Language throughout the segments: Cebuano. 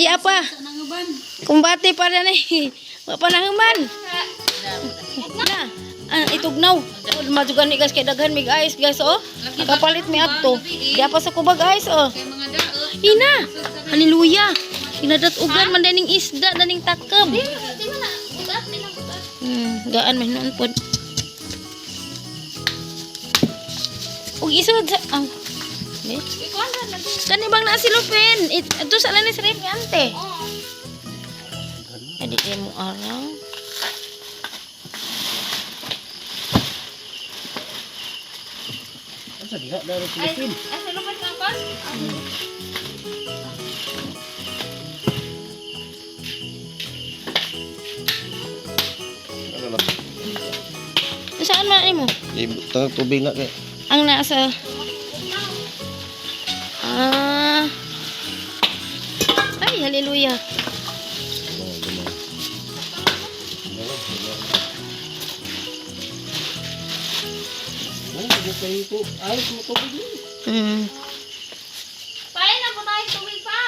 Di apa. Kumbate pa na ni. Wa pa nahuman. Na. Ah, itugnaw. Oh, majugan ni guys kay daghan mig ice guys oh. Nakapalit mi adto. Di apa sa kubag ice oh. Ina. Hallelujah. Inadatugan man daning isda daning takam. Di man na bugat, di na bugat. Gaan man noon pod. Ug isod sa ang eh? Ikuan ra lagi. Kani bang naa si Lupin? Ito sa lanis ref ni ante. Oo. Adi di mo arang. Asa diha daro Ay, Pilipin. ay sa lupat lang kon. Ano na? Saan man mo? Ibutang tubig na kay. Ang nasa. Ah. Ay, hallelujah. Oh, di kayo ko. Ay, ko tubig ni. Pain na po tayo tubig pa.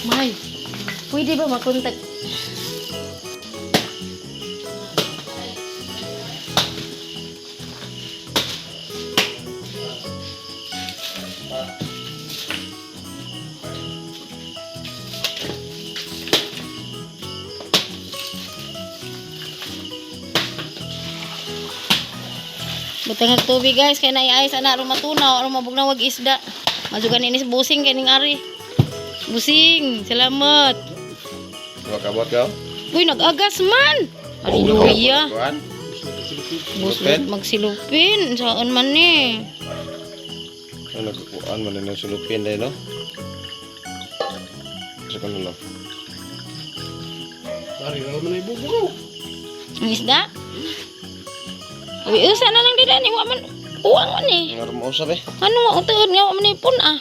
May, pwede ba makontak? Butang ang tubig guys, kay naiayos ana aron matunaw, aron mabugnaw wag isda. Majugan inis busing kay ning ari. Busing, salamat. Wa kabot ka? Uy, nag-agas man. Hallelujah. Kuan? Buslot magsilupin. Saan man ni? Ano kuan man na sulupin dai no? Sa kanila. Dari ra man ay bubugaw. Ang isda? Uy, usa na lang dila ni wa man uwang man ni. Ngaron mo usab eh. Ano nga utuod nga wa man ni pun ah.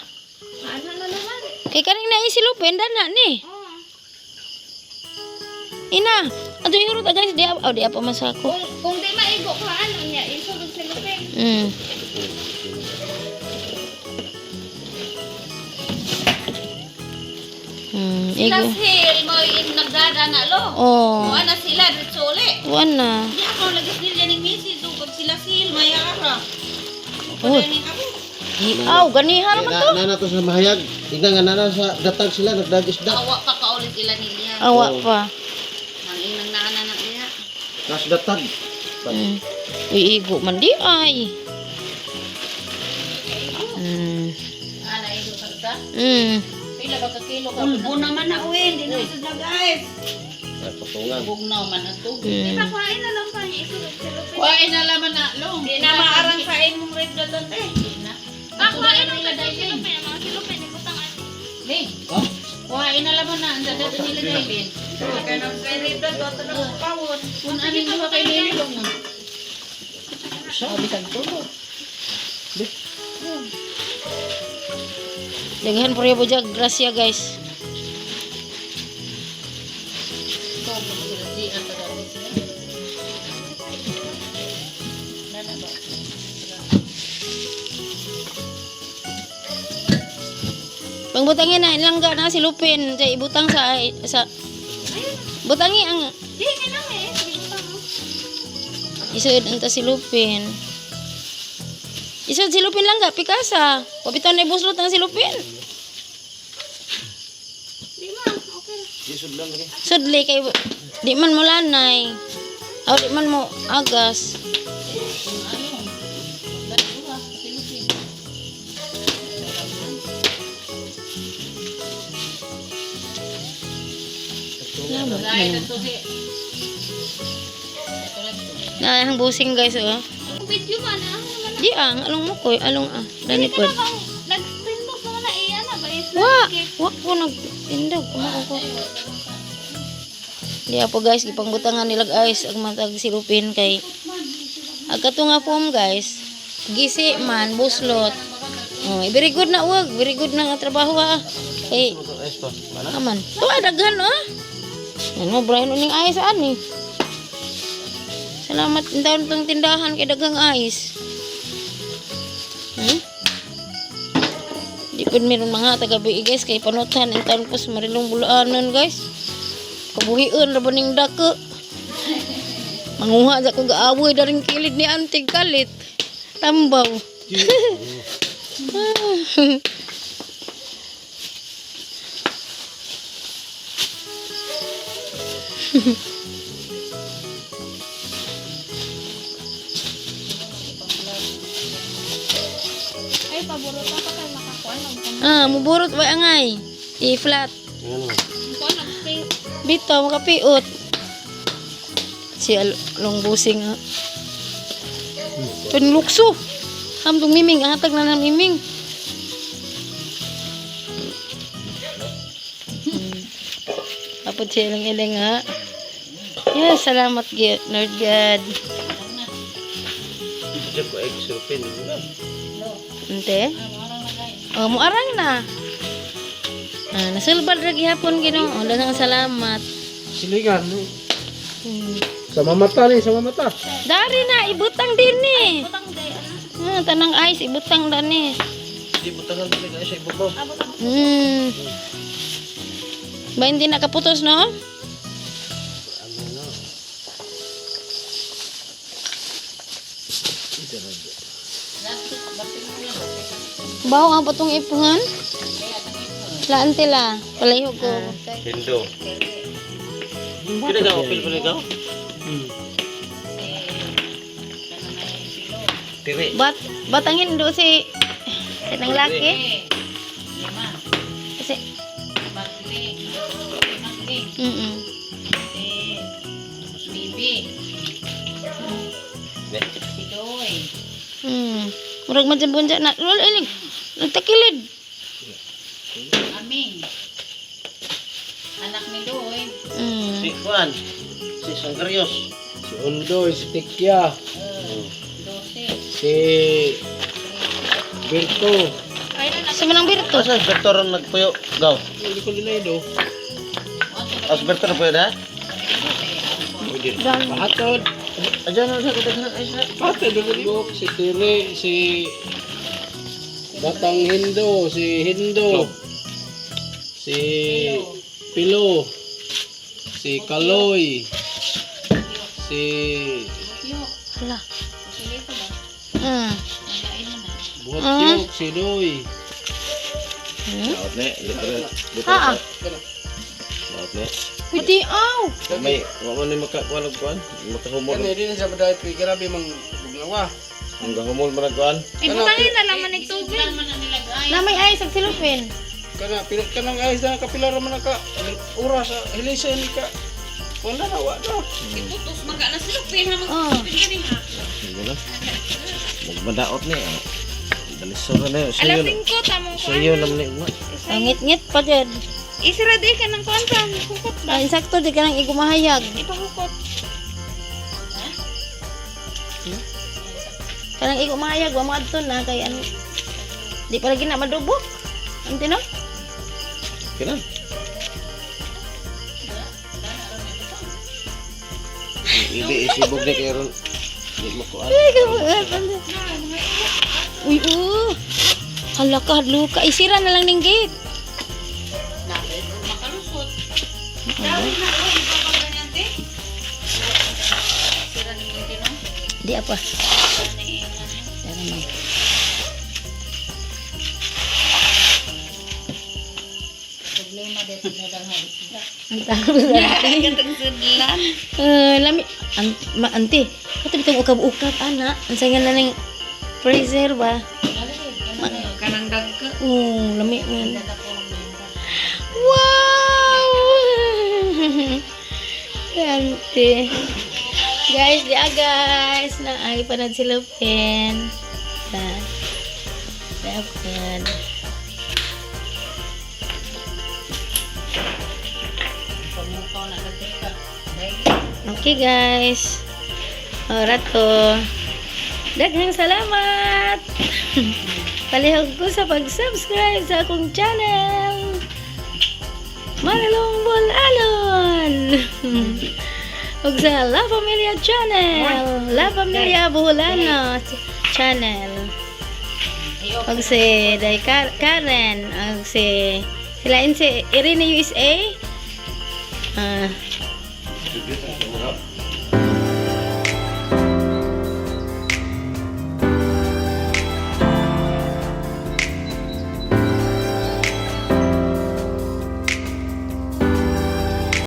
Ano na naman? Kay kaning naisilupin dana ni. Oo. Ina, ato ihurot ah, guys, di oh, di apa masako. Kung di maigo ka ano niya, isulod sa lupin. Igo. Sila sil mo yung nagdada na lo. Oh. Kuha na sila diretso uli. Tuwan na. Di ako lagi nila ning misi dugog sila sil mayara. Uy. Aw, ganiha naman to. Na na to sa mahayag. Tingnan nga na sa datag sila nagdag isda. Awa pa kaulit ila nila. Awa pa. Nang inang naana na niya. Nas datag. Uy, igo man di ay. Ana igo ka. Pila ba ka kilo ka? Ulbo naman na uwi, hindi na isod na guys. Ay patungan. Bugnaw man ang tubig. Kuhain na lang pa niya isulod sa lupin. Kuhain na laman na long. Di na maarang kain mong red blood ante. Kuhain na lang sa silupin, mga silupin ibutang ano. Ling. Kuhain na laman na ang dadat nila David. Kaya nang kay red blood ato na pawon. Kung ano yung kay Lili long mo. Sabi kang tulog. Daghan po ribo jag grasya guys. Pangbutangin na ilangga na si Lupin, sa ibutang sa sa Butangi ang Di na lang eh, ibutang. Isod ang ta si Lupin. Isod si Lupin lang ga pikasa. Papitan na ibuslot ang si Lupin. Di ma, okay. Isod lang lagi. Sudli kay di man mo lanay. Aw di man mo agas. Na ang busing guys oh. Video man ah. Naman Di ang along mo koy along ah. Dani pod. Nag-tindog naman na iya na ba is Wa, wa ko nagtindog kumako ko. Di po guys, gipangbutangan nilag ice ang matag silupin kay ag kato nga foam guys. Gisi man buslot. Oh, very good na wag, very good na nga trabaho ha. Kay Ayos pa. Mana? aman. Tuwa daghan ah. Ano Brian uning ice ani. Salamat taon tong tindahan kay daghang ice. pud meron mga tagabi guys kay panutan ang taon ko sa Marilong Bulaanan, guys. Kabuhion ra ba ning dako. Manguha sa ko gaaway daring kilid ni Auntie Kalit. Tambaw. Ay, paborito pa kay makakuan og Ah, muburot ba angay? I-flat. Ano? kuan og pink. Bitaw makapiot. Si Along Busing ah. Pinlukso. Hamdong miming, ang hatag na ng miming. Tapos siya ilang ilang ha. Yeah, salamat Lord God. Diyan ko ay sulupin. Ante? Oh, muarang na. Ah, nasulbad ra gihapon Ginoo. Daghang salamat. Siligan. Hmm. Sa mamata ni, sa mamata. Dari na ibutang din ni. Butang day ano. Ah, tanang ice ibutang dani. Di butangan dili kay sa ibabaw. Ba hindi nakaputos no? Ano na? Baho ang patong ipuhan. Laan tila. Palayho ko. Hindo. Kira ka opil pala ikaw? Tiri. Bat batangin do si si nang laki. Kasi Ne. Murag man dyan bunja na. Wala ilig. Nagtakilid. Aming. Anak ni Doy. Si Juan. Si Sangkarios. Si Undoy, si Tikya, 12. si Berto. Ay na Sa manang birto. Asa si Berto ron nagpuyo? Gaw. Hindi ko nila do. As Berto nagpuyo na? Dan. Pahatod. Ayan na sa kutang ay sa. Pahatod. Si Tiri, si Batang Hindo, si Hindo. Si Pilo. Si Kaloy. Si Hala. Buhatyok, si Doy. Daot ne, literal. Ha. Daot ne. Pwede aw. May wa man ni makakuan og kuan, makahumol. Ano din sa baday, grabe mang bugnawa. Ang gahumol man kuan. Ibutangin na lang man ning tubig. Na may ice ang silupin. Kana pila kanang ayos na kapila ra man ka oras hilisa ni ka. Wala na wa na. Iputos man ka na silupin ha mag Oh. silupin kani ha. Sige na. Magmadaot ni. Dalisor na Alas sayo. 5 tamong kuan. Sayo naman ni ugma. Ang ngit-ngit pa dyan. Isira di ka ng kuan sa hukot ba? Ah, insakto di ka nang igumahayag. Ipahukot. Kanang igumahayag wa maadto na kay ano. Di pa lagi na madubok. Ante no? Kina. Hindi isibog ni kay ron. Di makuan. Uy, oh. Hala ka, hadlo ka. Isira na lang ning gate. Makalusot. Dami na oy ipapaganyan te. Sira ni Munti no. Di apa. Ano eh, ano. Dara may. Problema dito na lang ha isda. Ang tawag sa Gantong sudlan. Eh, lami an, ma, ante. Kato bitong ukab-ukab ana. Ang sayo na ning freezer ba? Kanang dagko. Oh, lami man. Wow! Ante. Guys, di ah, guys. Na ay panad silupin. Na. Dapat. Pamukaw na dito ka. Okay guys. Orat ko. Daghang salamat. Palihog ko sa pag-subscribe sa akong channel. Marilong Bulalon. Ug sa La Familia Channel. La Familia Buholano Channel. Og si Day Karen, og si sila in si Irene USA. Ah.